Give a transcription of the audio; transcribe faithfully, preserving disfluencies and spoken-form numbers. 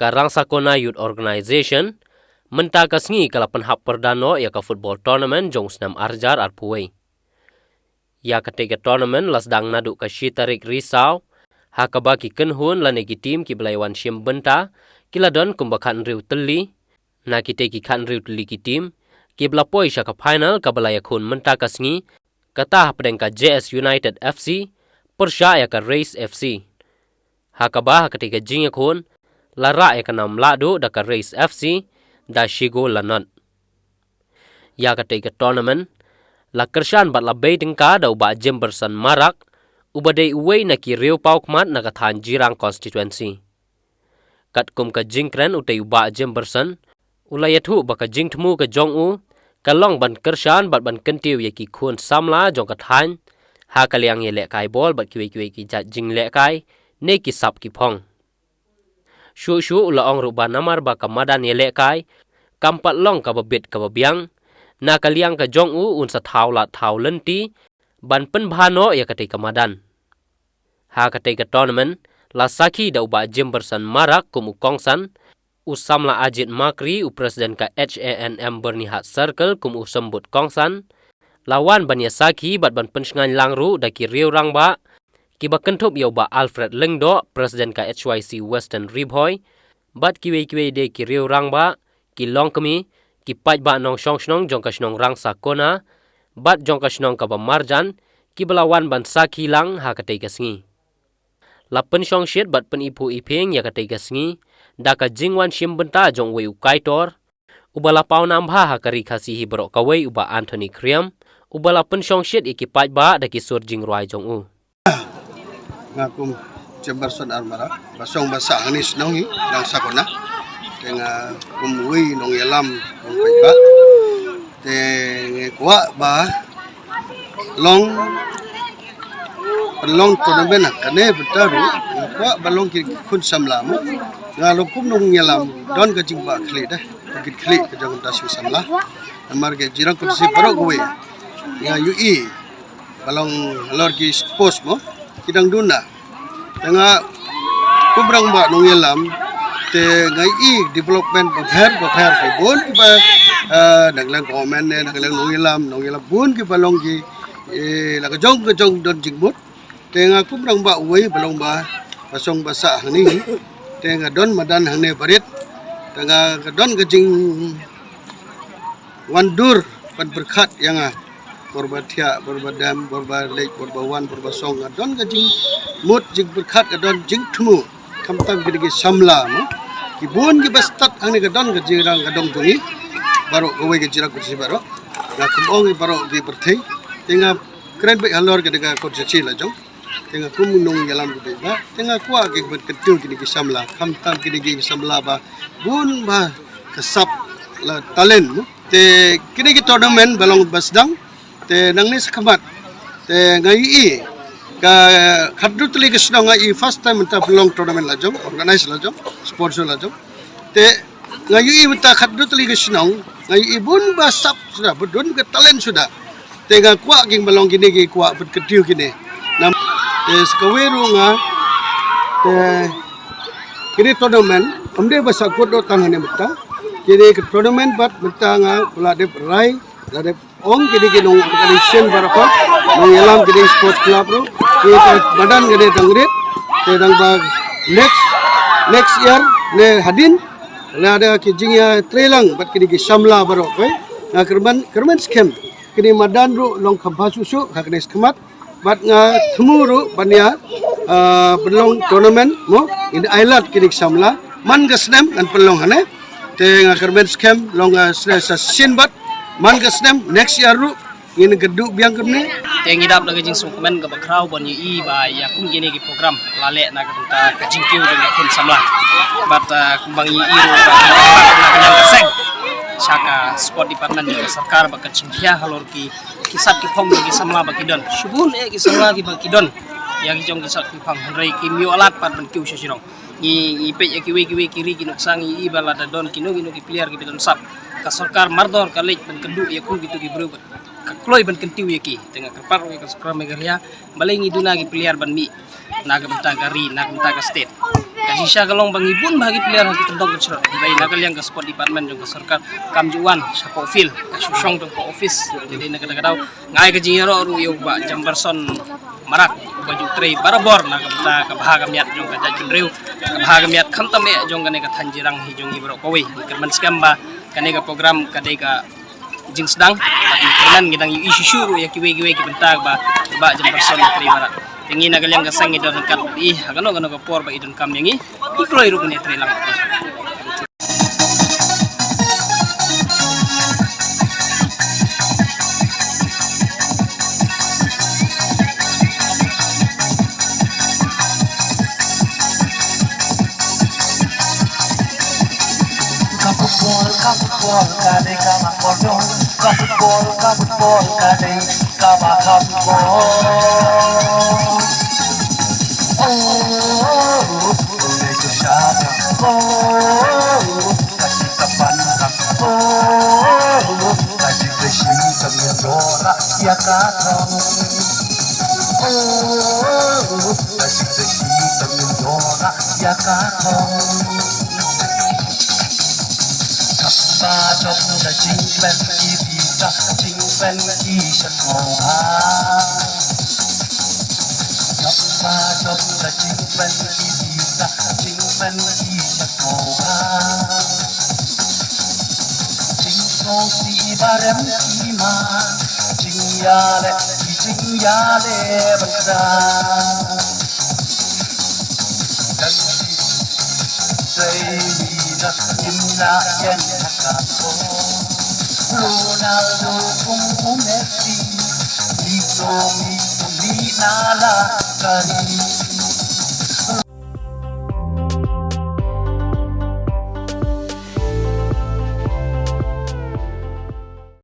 ka Rangsakona Youth Organization, mynta ka sngi ka la pynhap pyrda noh ïa ka football tournament jong u snem arhajar arphew wei. Ïa katei ka tournament la sdang naduh ka shi tarik Risaw, ha kaba ki kynhun lane ki team kiba la ïawan shim bynta ki la don kumba khathynriew tylli. Na kitei ki khathynriew tylli ki team kiba la poi sha ka final kaba la ïakhun mynta ka sngi, kata hapdeng ka J S United F C pyrshah ïa ka Race F C. Ha kaba ha katei ka jingïakhun la rah ïa ka nam lahduh da ka Race F C da shi gol la nod. Ïa katei ka tournament la kyrshan bad la bei tyngka da u Bah Jimberson Marak, uba dei uwei na ki riewpawkhmat na ka thaiñ Jirang constituency. Katkum ka jingkren utei u Bah Jimberson u la ïathuh ba ka jingthmu ka jong u ka long ban kyrshan bad ban kyntiew ïa ki khun samla jong ka thaiñ ha ka liang ïalehkai bol bad kiwei kiwei ki jait jinglehkai ne ki sap ki phong. Shuh shuh u la ong ruh ba namar ba ka madan ïalehkai kam pat long kaba bit kaba biang, na ka liang ka jong u un sa thaw lad thaw lynti ban pynbha noh ïa katei ka madan. Ha katei ka tournament la sakhi da u Bah Jimberson Marak kum u kongsan, u samla Ajit Makri, u president ka H A N M Byrnihat Circle kum u symbud kongsan. La wan ban ïa sakhi bad ban pynshngaiñ lang ruh da ki riew rangbah kiba kynthup ïa u Bah Alfred Lyngdoh, president ka H Y C Western Ri Bhoi, bad kiwei kiwei de ki riew rangbah, ki longkmie, ki paidbah nongshong shnong jong ka shnong Rangsakona bad jong ka shnong kaba marjan, kiba la wan ban sakhi lang ha katei ka sngi. La pynshong shit bad pyniphuh iphieng ïa katei ka sngi da ka jingwan shim bynta jong uwei u kaitor uba la paw nam bha ha ka Ri Khasi hi baroh kawei, u Bah Anthony Khriam, uba la pynshong shit ïa ki paidbah da ki sur jingrwai jong u. Nga kum Jimberson Armara, ba shong ba sah hangne shnong hi Rangsakona. Te nga kum uwei nongïalam nongpaidbah, te nga kwah ba long pynlong tournament ha kane bynta ruh, nga kwah ba long ki khun samla mo. Nga long kum nongïalam don ka jingbakla da ka jingkhlieh ka jong ka shu samla. Namar ka Jirang constituency baroh kawei nga ïohi ba long halor ki sports mo ki dang duna. Te nga kum rangbah nongïalam te nga ïohi development bapher bapher ki bun kiba, eh, nang lang government ne nang lang nongïalam, nongïalam bun kiba long ki, eh, la ka jong ka jong don jingmut. Te nga kum rangbah uwei ba long ba ba shong ba sah hangne. Te nga don madan hangne barit. Te nga ka don ka jingwan dur ban pyrkhat ïa nga. Bor ba thiah, bor ba dem, bor ba leit, bor ba wan, bor ba shong, nga don ka jingmut jingpyrkhat, ka don jingthmu. Khamtam kine ki samla mo, ki bun kiba stad hangne ka don ka Jirang ka dong jong ngi. Baroh kawei ka Jirang constituency baroh. Nga kum ong ïa baroh ki pyrthei. Te nga kren beit halor kane ka constituency la jong. Te nga kum u nongïalam ka beit ba te nga kwah ki ban kyntiew kine ki samla, khamtam kine ki samla ba bun ba ka sap la talent mo. Te kine ki tournament ba long ba sdang te nangne shakhmat te nga ïohi ka khatduh tylli ka shnong nga ïohi first time mynta pynlong tournament la jong, organize la jong, sponsor la jong. Te nga ïohi mynta khatduh tylli ka shnong nga ïohi bun ba sap suda, bun ka talent suda. Te nga kwah kin ba long kine ki kwah ban kyntiew kine. Nam te sa kawei ruh nga te kine tournament kam dei ba sah kut doh tang hangne mynta. Kine ka tournament bad mynta nga la dep rai, la dep ong kine ki nong organization baroh, nongïalam kine sports club ruh, kine ka madan kine dang rit, te dang ba next, next year ne hadien la da ki jingïatreilang bad kine ki samla baroh. Nga kyrmen, kyrmen skhem kine madan ruh long kham bha shuh shuh ha kine shakhmat. Bad nga thmu ruh ban ïa, ah, pynlong tournament mo, in ai lad kine ki samla man ka snem ngan pynlong hangne. Te nga kyrmen skhem long, ah, sne sa sien bad man ka snem next year ruh ngin kynduh biang kumne. Te ngi dap da ka jingsngewkmen kaba khraw ban ïohi ba ïa kum kine ki program la leh na ka bynta ka jingkiew jong ki khun samla. Bad, ah, kumba ngi ïohi ruh ba na ka liang ka seng sha ka sport department jong ka sorkar ba ka jingkhia halor ki ki sap ki phong ki samla ba ki don. Shibun eh ki samla kiba ki don ïa ki jong ki sap ki phong, hynrei kim ïoh lad pat ban kiew sha shnong. Ngi, ngi peit ïa kiwei kiwei ki ri ki nuksa ngi ïohi ba lada don kino kino ki player kiba don sap, ka sorkar mardor ka leit ban kynduh ïa kum kito ki briew ba ka kloi ban kyntiew ïa ki. Te nga kyrpad ruh ïa ka sorkar Meghalaya, balei ngi duna ki player ban mih na ka bynta ka ri, na ka bynta ka state. Shisha ka long ba ngi bun bha ki player ha ki kyndong ka jrot. Hynrei na ka liang ka sport department jong ka sorkar kam ju wan sha ka field, ka shu shong jong ka office. Te dei na kata ka daw nga ai ka jingïaroh ruh ïa u Bah Jambarson Marak, uba ju trei barabor na ka bynta ka bha ka miat jong ka jaitbynriew, ka bha ka miat khamtam eh jong kane ka thaiñ Jirang hi jong ngi baroh kawei. Ngi kyrmen skhem ba kane ka program ka dei ka jingsdang, bad ngi kyrmen ngi dang ïohi shuh shuh ruh ïa kiwei kiwei ki bynta ba, ba Bah Jambarson u trei baroh. Te ngi na ka liang ka seng ngi don ryngkat bad i ha kano kano ka por ba i donkam ïa ngi, ngi kloi ruh ban ïatrei lang. Ka football, ka football, ka dei kaba kordor. Ka football, ka football, ka dei kaba kordor. Oh, oh, oh, ka shi kapan ka. Oh, ka shi ka shi ka mi dora ya ka thong. Oh, ka shi ka shi ka mi dora ya ka thong. Kaba jop ka jingpynki visa, jingpynki shakora. Kaba jop ka jingpynki visa, jingpynki shakora. Jingsngewsih barem ki ma, jingïaleh ki jingïaleh bynta. Kan Sei na kin na yen ha ka ko. Ronaldo kum u Messi. Ni so mi kum ni na la kari.